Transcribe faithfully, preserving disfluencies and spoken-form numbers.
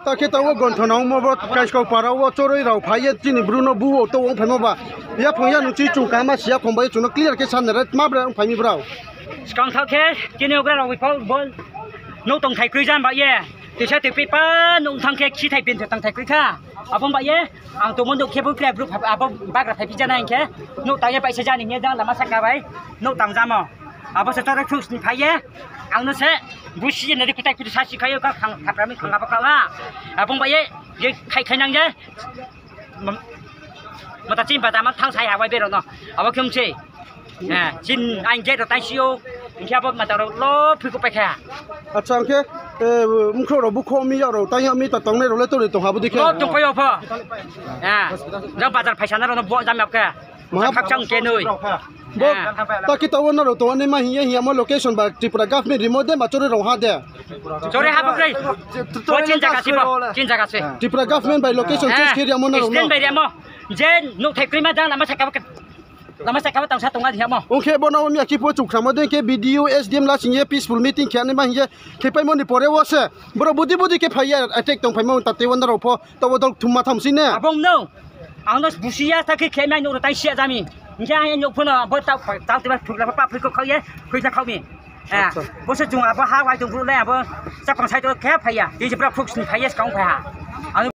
Ta khe taoh wo Gonthonangmo bo Kaiskau para wo choroi rao phai ye chini Bru no bu wo to ong phaimo ba. Yaphang ya nung chi chung kaham si yaphang bai ye chung no clear khe sa nai re, tma bra ong phai mi brao. Skang thaoh khe, chini okra rao bai pho bo nouh tongthai kroi jam ba ye. Tuisa tuipi pa nouh thanng khe kchithai pin tongthai kroi kha. Abo ba ye, ang tongmo nouh khe bo kre bru abo bagra phai phi ja nai hing khe, nouh tang ye paisa ja ni hing ye jang lama saka bai nouh tang jamo. Abo se choroi khrouh sni phai ye, ang no se, busi ye nari kutai kutai sa si khai yo, ka khang thapra mi khang abo kha ha. Abo ba ye, je khai khai nang je, mata chini bata ma thanng sai ha wai berao no. Abo khe mse. Chin aing gate rao taisi ou. Hing khe abo mata rao lo phuikhouh pai kha. Acha, hing khe, mkhrouh rao bukhouh mi, yak rao tang ya mi, ta tongnai rao le tongri tong ha, abo dei khe. Tongpai yo pho. Jang bazar phaisa na rao no bo jam yap khe. Maha khakchang kenoi. Bo, ta khe taoh wo nrao tongnaima hing ye hing yamo location ba Tripura government rimo de ba choroi rao ha de. Choroi ha bo kroi. Bo chini zaga se bo, chini zaga se. Tripura government bai location choice khe ri yamo nrao no. Student bai ri yamo. Je nouhthai kroima jang lama saka, lama saka wo tangsa tongna ri yamo. Ong khe bo no miya khe pho chukhramo de khe B D O, S D M lasing ye peaceful meeting khe naima hing ye khe paimo ni pore wo se. Brao budi budi khe phai ye attack tong phaimo ta tei wo nrao pho taoh wo dol thumma tham si ne. Abo no. Ang no busi ya ta khe khe mai nouh rao tai si ya jami. Hing khe ang nouh pho no bo ta, ta tei ba phukla pho pa phuikhouh khaoh ye, phuikha khaoh mi. Bo se chung abo ha wai tong bru le abo chaphang side wo khe phai ya. Tei je brao khrouh sni phai ye skang phai ha. Ang